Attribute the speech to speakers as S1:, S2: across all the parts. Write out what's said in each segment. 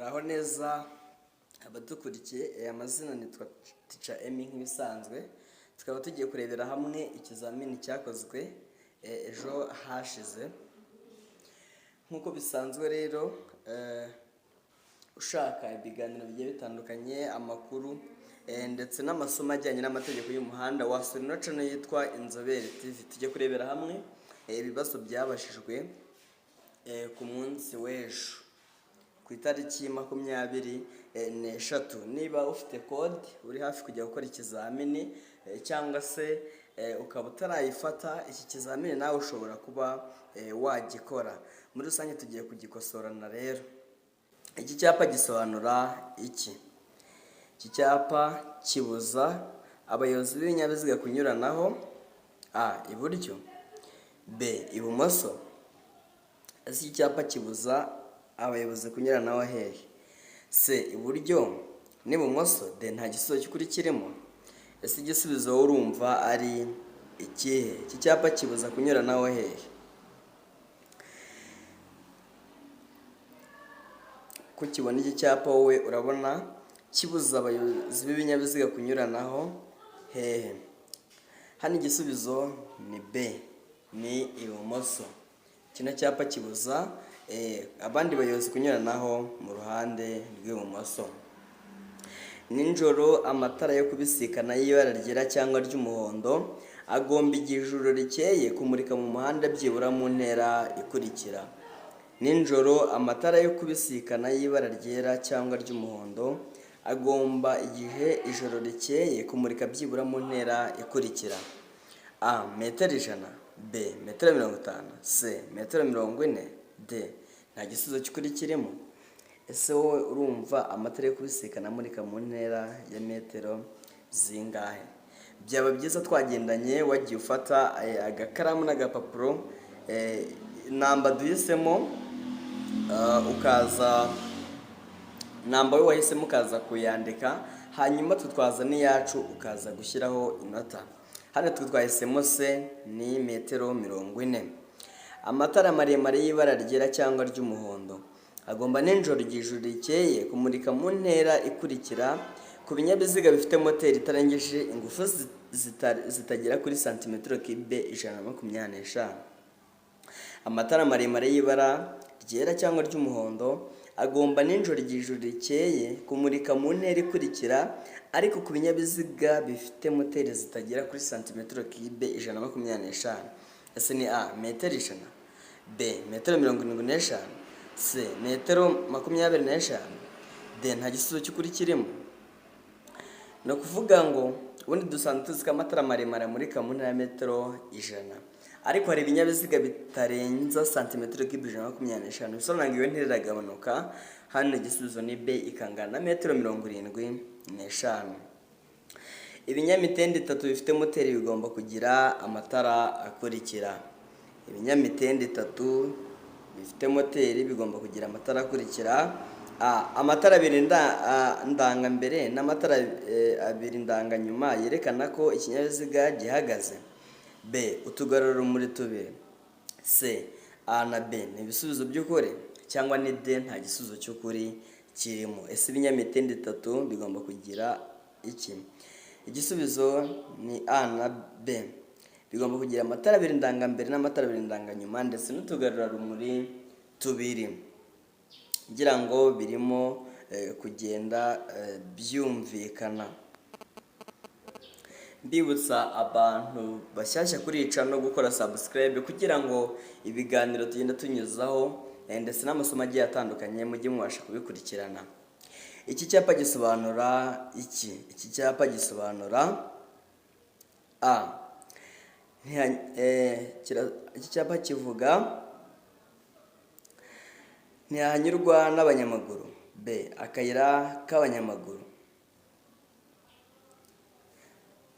S1: Muraho neza abadukurikiye, amazina nitwa Teacher Emmy nk'ibisanzwe, tukaba tugiye kurebera hamwe ikizamini cyakozwe ejo hashize. Nk'uko bisanzwe rero, ushaka ibiganiro bigiye bitandukanye, amakuru ndetse n'amasomo ajyanye n'amategeko y'umuhanda, wasura ino channel yitwa Inzobere TV. Tujye kurebera hamwe ibibazo byabajijwe ku munsi w'ejo ku itariki 23. Niba ufite code uri hafi kujya gukora ikizamini cyangwa se ukaba utarayifata, iki kizamini nawe ushobora kuba wagikora. Muri rusange tugiye kugikosorana. Rero iki cyapa gisobanura iki? Iki cyapa kibuza abayobozi b'ibinyabiziga kunyuranaho: A, iburyo; B, ibumoso. Ese iki cyapa kibuza abayobozi kunyuranaho hehe? C, iburyo n'ibumoso; D, nta gisubizo cy'ukuri kirimo. Ese igisubizo wowe urumva ari ikihe? Iki cyapa kibuza kunyuranaho hehe? Ko ukibona iki cyapa, wowe urabona kibuza abayobozi b'ibinyabiziga kunyuranaho hehe? Hano igisubizo ni B, ni ibumoso. Kino cyapa kibuza abandi bayobozi kunyuranaho mu ruhande rw'ibumoso. Nijoro amatara yo kubisikana y'ibara ryera cyangwa ry'umuhondo agomba igihe ijoro rikeye kumurika mu muhanda byibura mu ntera ikurikira. Nijoro amatara yo kubisikana y'ibara ryera cyangwa ry'umuhondo agomba igihe ijoro rikeye kumurika byibura mu ntera ikurikira: A, metero 100; B, metero 50; C, metero 40; D, nta gisubizo cy'ukuri kirimo. Ese wowe urumva amatara yo kubisikana amurika mu ntera ya metero zingahe? Byaba byiza twagendanye, wagiye ufata agakaramu n'agapapuro, namba duhisemo, ukaza namba we wahisemo ukaza kuyandika, hanyuma tutwaza n'iyacu ukaza gushyiraho inota. Hano twe twahisemo C, ni metero 40. Amatara maremare y'ibara ryera cyangwa ry'umuhondo agomba nijoro igihe ijoro rikeye kumurika mu ntera ikurikira ku binyabiziga bifite moteri itarengeje ingufu zitagera kuri santimetero kibe 125. Amatara maremare y'ibara ryera cyangwa ry'umuhondo agomba nijoro igihe ijoro rikeye kumurika mu ntera ikurikira, ariko ku binyabiziga bifite moteri zitagera kuri santimetero kibe 125. Ese ni A, metero 100; B, metero 75; C, metero 25; D, nta gisubizo cy'ukuri kirimo. Ni ukuvuga ngo ubundi dusanzwe tuzi ko amatara maremare amurika mu ntera ya metero 100, ariko hari ibinyabiziga bitarenza santimetero kibe 125, bisobanura ngo iyo ntera iragabanuka. Hano igisubizo ni B, ikangana na metero 75. Ibinyamitende itatu bifite moteri bigomba kugira amatara akurikira. Ibinyamitende itatu bifite moteri bigomba kugira amatara akurikira: A, amatara abiri ndangambere n'amatara abiri ndanganyuma yerekana ko ikinyabiziga gihagaze; B, utugarurarumuri tubiri; C, A na B ni ibisubizo by'ukuri; cyangwa ni D, nta gisubizo cy'ukuri kirimo. Ese ibinyamitende itatu bigomba kugira iki? Igisubizo ni A na B, bigomba kugira amatara abiri ndangambere n'amatara abiri ndanganyuma ndetse n'utugarurarumuri tubiri. Ngira ngo birimo kugenda byumvikana. Mbibutsa abantu bashyashya kuri iyi channel gukora subscribe kugira ngo ibiganiro tugenda tunyuzaho ndetse n'amasomo agiye atandukanye mujye mubasha kubikurikirana. Iki cyapa gisobanura iki? Iki cyapa gisobanura A, iki cyapa kivuga ntihanyurwa n'abanyamaguru; B, akayira k'abanyamaguru.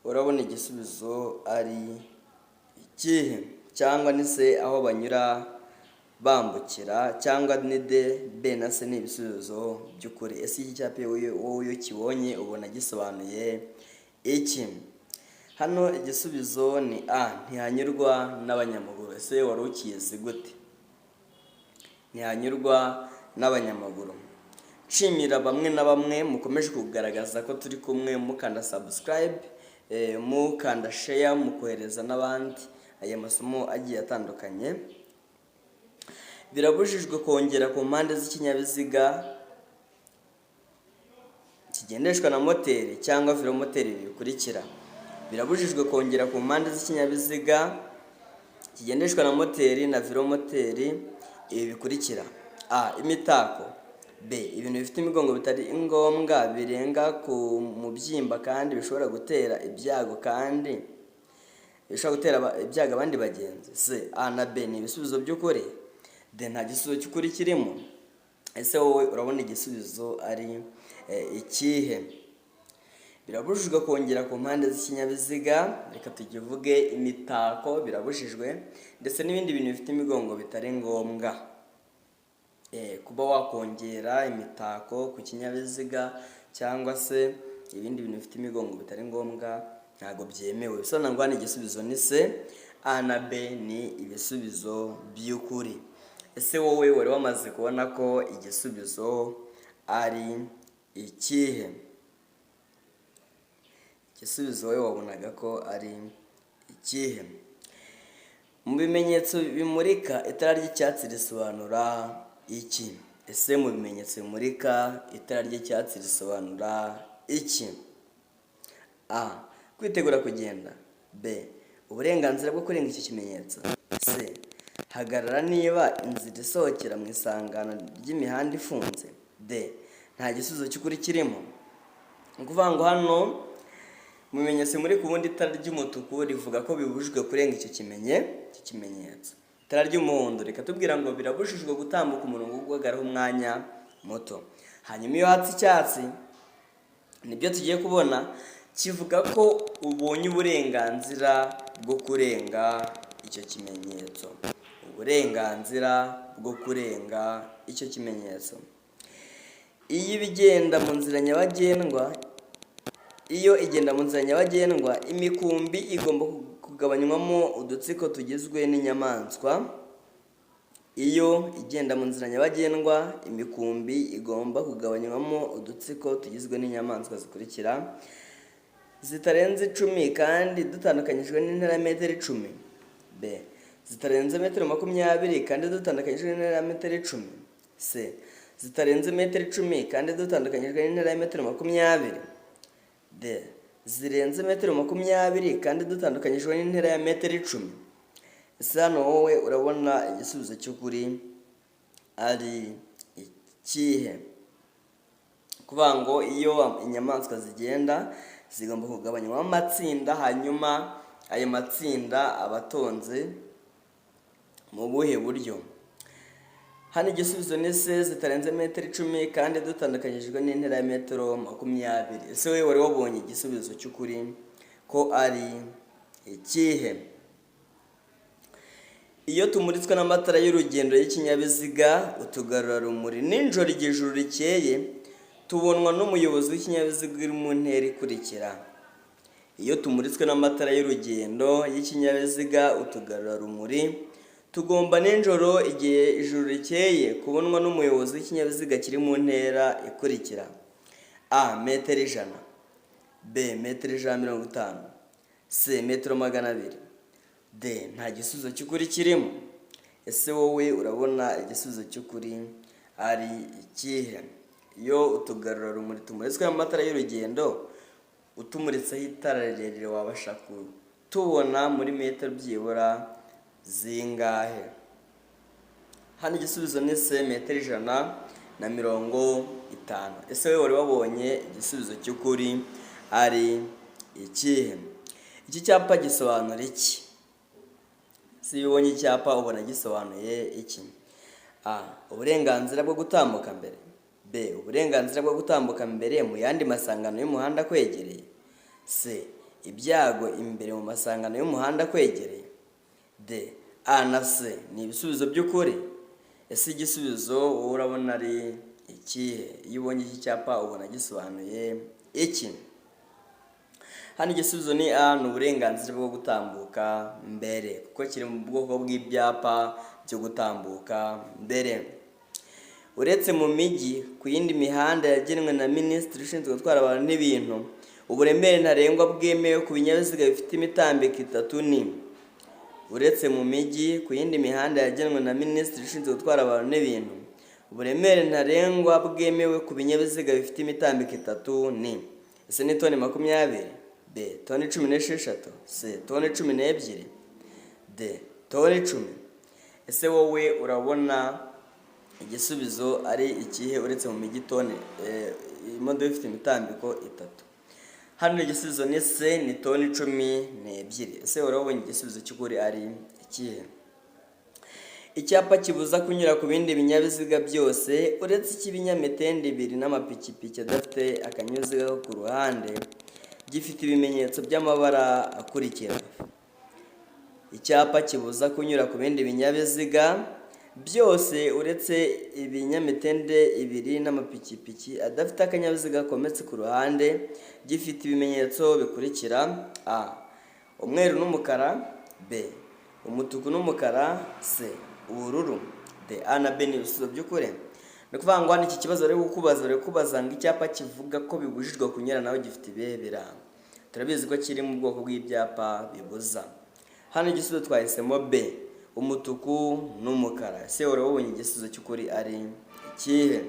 S1: Urabona igisubizo ari ikihe? Cyangwa ni C, aho banyura bambukira? Cyangwa ni D? B na C ni ibisubizo by'ukuri. Ese iki cyapa wowe iyo ukibonye ubona gisobanuye iki? Hano igisubizo ni A, ntihanyurwa n'abanyamaguru. Ese wari ukizi gute? Ntihanyurwa n'abanyamaguru. Nshimira bamwe na bamwe mukomeje kugaragaza ko turi kumwe, mukanda subscribe, mukanda share, mukohereza n'abandi aya masomo agiye atandukanye. Birabujijwe kongera ku mpande z'ikinyabiziga kigendeshwa na moteri cyangwa velomoteri ibi bikurikira: birabujijwe kongera ku mpande z'ikinyabiziga kigendeshwa na moteri na velomoteri ibi bikurikira: A, imitako; B, ibintu bifite imigongo bitari ngombwa birenga ku mubyimba kandi bishobora gutera ibyago kandi bishobora gutera ibyago abandi bagenzi; C, A na B ni ibisubizo by'ukuri; D, nta gisubizo cy'ukuri kirimo. Ese wowe urabona igisubizo ari ikihe? Birabujijwe kongera ku mpande z'ikinyabiziga, reka tukivuge, imitako birabujijwe, ndetse n'ibindi bintu bifite imigongo bitari ngombwa. Kuba wakongera imitako ku kinyabiziga cyangwa se ibindi bintu bifite imigongo bitari ngombwa ntabwo byemewe. Bisobanura ngo hano igisubizo ni C, A na B ni ibisubizo by'ukuri. Ese wowe wari wamaze kubona ko igisubizo ari ikihe? Igisubizo wowe wabonaga ko ari ikihe? Mu bimenyetso bimurika, itara ry'icyatsi risobanura iki? Ese mu bimenyetso bimurika, itara ry'icyatsi risobanura iki? A, kwitegura kugenda; B, uburenganzira bwo kurenga iki kimenyetso; C, hagarara niba inzira isohokera mu isangano ry'imihanda ifunze; D, nta gisubizo cy'ukuri kirimo. Ni ukuvuga ngo hano mu bimenyetso bimurika, ubundi itara ry'umutuku rivuga ko bibujijwe kurenga icyo kimenyetso. Itara ry'umuhondo rikatubwira ngo birabujijwe gutambuka umurongo wo guhagararaho umwanya muto. Hanyuma iyo hatse icyatsi, nibyo tugiye kubona, kivuga ko ubonye uburenganzira bwo kurenga icyo kimenyetso, uburenganzira bwo kurenga icyo kimenyetso. Iyo ibigenda mu nzira nyabagendwa, iyo igenda mu nzira nyabagendwa, imikumbi igomba kugabanywamo udutsiko tugizwe n'inyamaswa. Iyo igenda mu nzira nyabagendwa, imikumbi igomba kugabanywamo udutsiko tugizwe n'inyamaswa zikurikira: zitarenze 10 kandi dutandukanyijwe n'intera ya metero 10; B, zitarenze metero 20 kandi dutandukanyijwe n'intera ya metero 10; C, zitarenze metero 10 kandi dutandukanyijwe n'intera ya metero 20; D, zirenze metero 20 kandi dutandukanyijwe n'intera ya metero 10. Ese hano wowe urabona igisubizo cy'ukuri ari ikihe? Kuvuga ngo iyo inyamaswa zigenda, zigomba kugabanywamo amatsinda, hanyuma ayo matsinda aba atonze mu buhe buryo? Hano igisubizo ni C, zitarenze metero 10 kandi dutandukanyijwe n'intera ya metero 20. Ese wowe wari wabonye igisubizo cy'ukuri ko ari ikihe? Iyo tumuritswe n'amatara y'urugendo y'ikinyabiziga, utugarurarumuri, nijoro igihe ijuru rikeye, tubonwa n'umuyobozi w'ikinyabiziga uri mu ntera ikurikira: iyo tumuritswe n'amatara y'urugendo y'ikinyabiziga, utugarurarumuri, tugomba nijoro igihe ijuru rikeye kubonwa n'umuyobozi w'ikinyabiziga kiri mu ntera ikurikira: A, metero 100; B, metero 150; C, metero 200; D, nta gisubizo cy'ukuri kirimo. Ese wowe urabona igisubizo cy'ukuri ari ikihe? Iyo utugarurarumuri tumuritswe n'amatara y'urugendo, utumuritseho itara rirerire, wabasha kutubona muri metero byibura zingahe? Hano igisubizo ni C, metero 150. Ese wowe wari wabonye igisubizo cy'ukuri ari ikihe? Iki cyapa gisobanura iki? Si iyo ubonye icyapa, ubona gisobanuye iki? A, uburenganzira bwo gutambuka mbere; B, uburenganzira bwo gutambuka mbere mu yandi masangano y'umuhanda akwegereye; C, ibyago imbere mu masangano y'umuhanda akwegereye; D, A na C ni ibisubizo by'ukuri. Ese igisubizo wowe urabona ari ikihe? Iyo ubonye iki cyapa, ubona gisobanuye iki? Hano igisubizo ni A, ni uburenganzira bwo gutambuka mbere, kuko kiri mu bwoko bw'ibyapa byo gutambuka mbere. Uretse mu mijyi, ku yindi mihanda yagenwe na minisitiri ushinzwe gutwara abantu n'ibintu, uburemere ntarengwa bwemewe ku binyabiziga bifite imitambiko itatu ni? Uretse mu mijyi, ku yindi mihanda yagenwe na minisitiri ushinzwe gutwara abantu n'ibintu, uburemere ntarengwa bwemewe ku binyabiziga bifite imitambiko itatu ni? Ese ni toni 20? B, toni 16? C, toni 12? D, toni 10? Ese wowe urabona igisubizo ari ikihe? Uretse mu mijyi, toni imodoka ifite imitambiko itatu. Hano igisubizo ni C, ni toni 12. Ese urabonye igisubizo cy'ukuri ari ikihe? Icyapa kibuza kunyura ku bindi binyabiziga byose uretse icy'ibinyamitende ibiri n'amapikipiki adafite akanyabiziga ko ku ruhande gifite ibimenyetso by'amabara akurikira. Icyapa kibuza kunyura ku bindi binyabiziga byose uretse ibinyamitende ibiri n'amapikipiki adafite akanyabiziga kometse ku ruhande gifite ibimenyetso bikurikira: A, umweru n'umukara; B, umutuku n'umukara; C, ubururu; D. A na B ni ibisubizo by'ukuri. Ni ukuvuga ngo hano iki kibazo bari kukubaza ngo icyapa kivuga ko bibujijwe kunyura nawe gifite ibihe birango? Turabizi ko kiri mu bwoko bw'ibyapa bibuza. Hano igisubizo twahisemo B, umutuku n'umukara. Ese urabonye igisubizo cy'ukuri ari ikihe?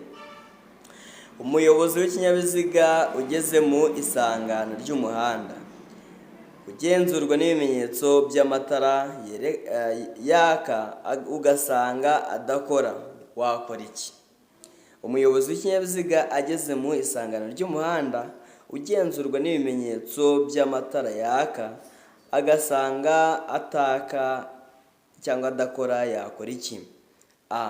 S1: Umuyobozi w'ikinyabiziga ugeze mu isangano ry'umuhanda ugenzurwa n'ibimenyetso by'amatara yaka ugasanga adakora, wakora iki? Umuyobozi w'ikinyabiziga ageze mu isangano ry'umuhanda ugenzurwa n'ibimenyetso by'amatara yaka agasanga ataka cyangwa adakora, yakora iki? A,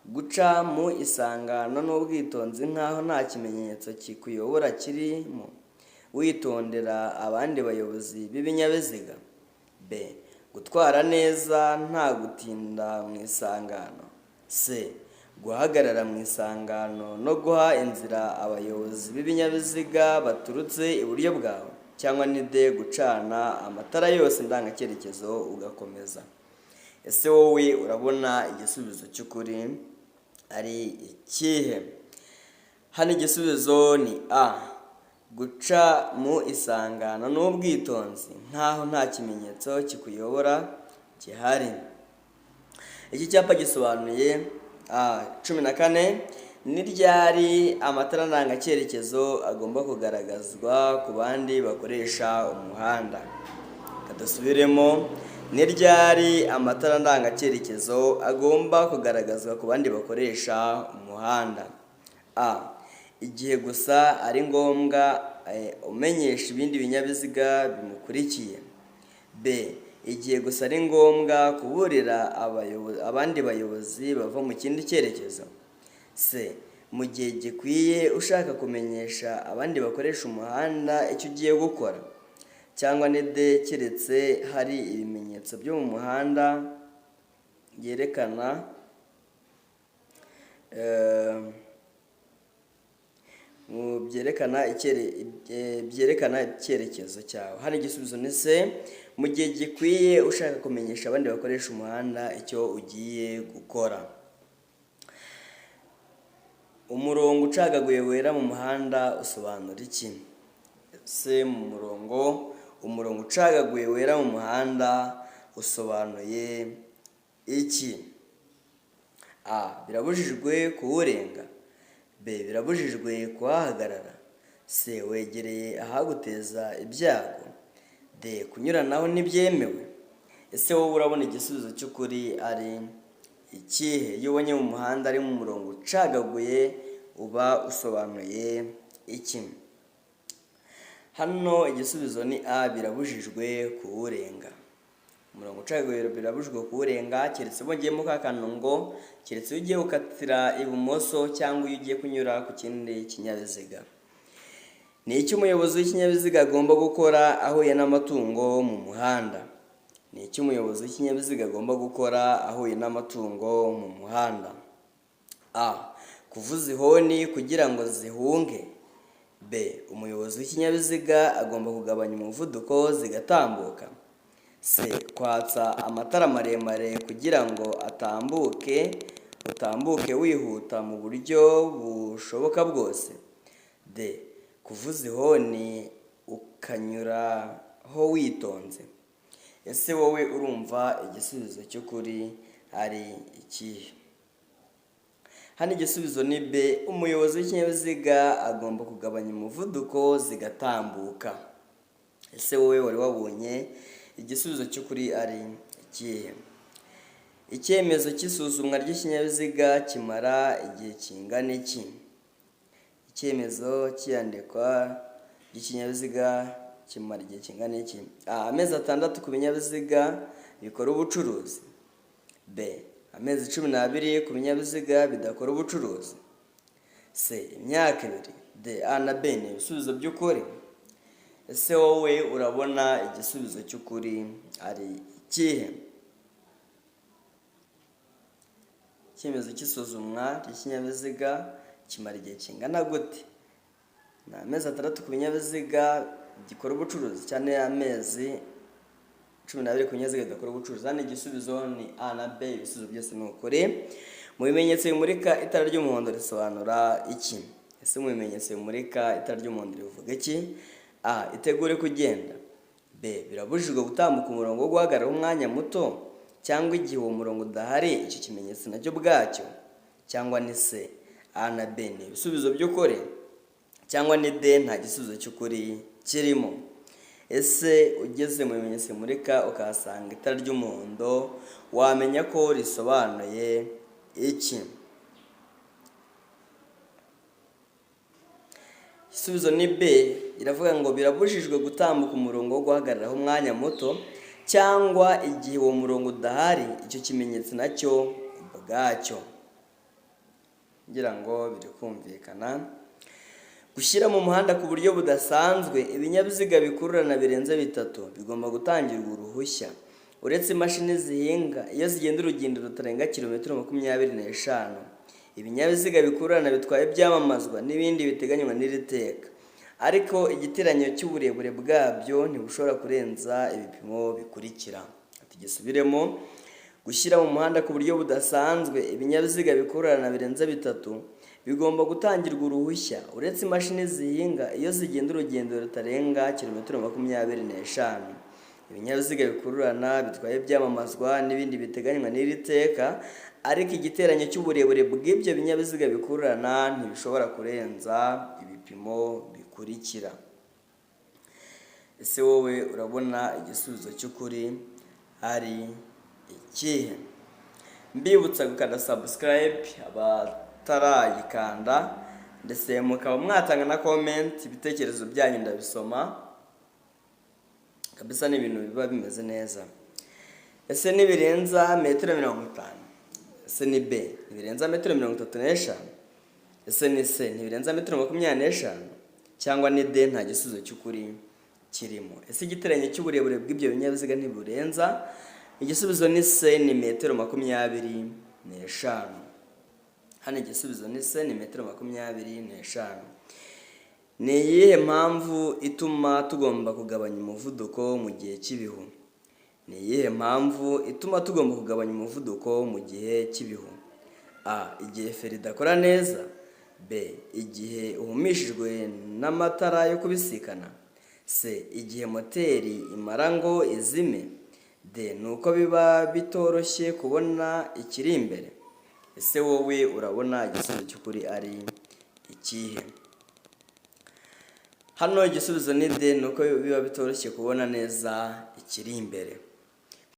S1: guca mu isangano n'ubwitonzi nk'aho nta kimenyetso kikuyobora kirimo, witondera abandi bayobozi b'ibinyabiziga. B, gutwara neza nta gutinda mu isangano. C, guhagarara mu isangano no guha inzira abayobozi b'ibinyabiziga baturutse iburyo bwawe. Cyangwa ni D, gucana amatara yose ndangacyerekezo ugakomeza. Ese wowe urabona igisubizo cy'ukuri ari ikihe? Hano igisubizo ni A, guca mu isangano n'ubwitonzi nk'aho nta kimenyetso kikuyobora gihari. Iki cyapa gisobanuye. 14. Ni ryari amatara ndangacyerekezo agomba kugaragazwa ku bandi bakoresha umuhanda? Kadusubiremo: ni ryari amatara ndangacyerekezo agomba kugaragazwa ku bandi bakoresha umuhanda? A, igihe gusa ari ngombwa umenyesha ibindi binyabiziga bimukurikiye. B, igihe gusa ari ngombwa kuburira abandi bayobozi bava mu kindi cyerekezo. C, mu gihe gikwiye ushaka kumenyesha abandi bakoresha umuhanda icyo ugiye gukora. Cyangwa ni D, keretse hari ibimenyetso byo mu muhanda byerekana byerekana icyerekezo cyawe. Hano igisubizo ni C, mu gihe gikwiye ushaka kumenyesha abandi bakoresha umuhanda icyo ugiye gukora. Umurongo ucagaguye wera mu muhanda usobanura iki? Ese mu murongo umurongo ucagaguye wera mu muhanda usobanuye iki? A, birabujijwe kuwurenga. B, birabujijwe kuhahagarara. C, wegereye ahaguteza ibyago. D, kunyuranaho ntibyemewe. Ese wowe urabona igisubizo cy'ukuri ari ikihe? Iyo ubonye mu muhanda ari mu murongo ucagaguye, uba usobanuye iki? Hano igisubizo ni A, birabujijwe kuwurenga. Umurongo ucagaguye birabujijwe kuwurenga, keretse bongeyemo ka kantu ngo keretse iyo ugiye gukatira ibumoso cyangwa iyo ugiye kunyura ku kindi kinyabiziga. Ni iki umuyobozi w'ikinyabiziga agomba gukora ahuye n'amatungo mu muhanda? Ni iki umuyobozi w'ikinyabiziga agomba gukora ahuye n'amatungo mu muhanda? A, kuvuza ihoni kugira ngo zihunge. B, umuyobozi w'ikinyabiziga agomba kugabanya umuvuduko zigatambuka. C, kwatsa amatara maremare kugira ngo atambuke. Utambuke wihuta mu buryo bushoboka bwose. D. Kuvuza ihoni ukanyuraho witonze. Ese wowe urumva igisubizo cy'ukuri ari ikihe? Hano igisubizo ni B. Umuyobozi w'ikinyabiziga agomba kugabanya umuvuduko zigatambuka. Ese wowe wari wabonye igisubizo cy'ukuri ari ikihe? Icyemezo cy'isuzumwa ry'ikinyabiziga kimara igihe kingana iki? Icyemezo cy'iyandikwa ry'ikinyabiziga kimara igihe kingana iki? A. Amezi 6 ku binyabiziga bikora ubucuruzi. B. Amezi 12 ku binyabiziga bidakora ubucuruzi. C. Imyaka 2. D. A na B ni ibisubizo by'ukuri. Ese wowe urabona igisubizo cy'ukuri ari ikihe? Icyemezo cy'isuzumwa ry'ikinyabiziga kimara igihe kingana gute? Ni amezi 6 ku binyabiziga gikora ubucuruzi, cyane amezi 12 ku binyabiziga bidakora ubucuruzi. Hano igisubizo ni A na B, ibisubizo byose ni ukuri. Mu bimenyetso bimurika itara ry'umuhondo risobanura iki? Ese mu bimenyetso bimurika itara ry'umuhondo rivuga iki? A. Itegure kugenda. B. Birabujijwe gutambuka umurongo wo guhagarara umwanya muto, cyangwa igihe uwo murongo udahari icyo kimenyetso nacyo ubwacyo, cyangwa ni C. A na B ni ibisubizo by'ukuri, cyangwa ni D, nta gisubizo cy'ukuri kirimo. Ese ugeze mu bimenyetso bimurika ukahasanga itara ry'umuhondo, wamenya ko risobanuye iki? Igisubizo ni B, iravuga ngo birabujijwe gutambuka umurongo wo guhagararaho umwanya muto, cyangwa igihe uwo murongo udahari icyo kimenyetso nacyo ubwacyo. Ngira ngo biri kumvikana. Gushyira mu muhanda ku buryo budasanzwe ibinyabiziga bikururana birenze 3 bigomba gutangirwa uruhushya. Uretse imashini zihinga iyo zigenda urugendo rutarenga kilometero 25. Ibinyabiziga bikururana bitwaye ibyamamazwa n'ibindi biteganywa n'iri teka, ariko igiteranyo cy'uburebure bwabyo ntibushobora kurenza ibipimo bikurikira. Tugisubiremo. Gushyira mu muhanda ku buryo budasanzwe ibinyabiziga bikururana birenze 3 bigomba gutangirwa uruhushya. Uretse imashini zihinga iyo zigenda urugendo rutarenga kilometero 25. Ibinyabiziga bikururana bitwaye ibyamamazwa n'ibindi biteganywa n'iri teka, ariko igiteranyo cy'uburebure bw'ibyo binyabiziga bikururana ntibishobora kurenza ibipimo bikurikira. Ese wowe urabona igisubizo cy'ukuri ari ikihe? Mbibutsa gukanda subscribe abatarayikanda, ndetse mukaba mwatanga na comment, ibitekerezo byanyu ndabisoma kabisa, ni ibintu biba bimeze neza. Ese nibirenza metero 50? Ese ni B, ntibirenza metero 35? Ese ni C, ntibirenza metero 25? Cyangwa ni D, nta gisubizo cy'ukuri kirimo. Ese igiteranyo cy'uburebure bw'ibyo binyabiziga ntiburenza? Igisubizo ni C, ni metero 25. Hano igisubizo ni C, ni metero 25. Ni iyihe mpamvu ituma tugomba kugabanya umuvuduko mu gihe cy'ibihu? Ni iyihe mpamvu ituma tugomba kugabanya umuvuduko mu gihe cy'ibihu? A. Igihe feri idakora neza. B. Igihe uhumishijwe n'amatara yo kubisikana. C. Igihe moteri imara ngo izime. D. Ni uko biba bitoroshye kubona ikiri imbere. Ese wowe urabona igisubizo cy'ukuri ari ikihe? Hano igisubizo ni D, ni uko biba bitoroshye kubona neza ikiri imbere.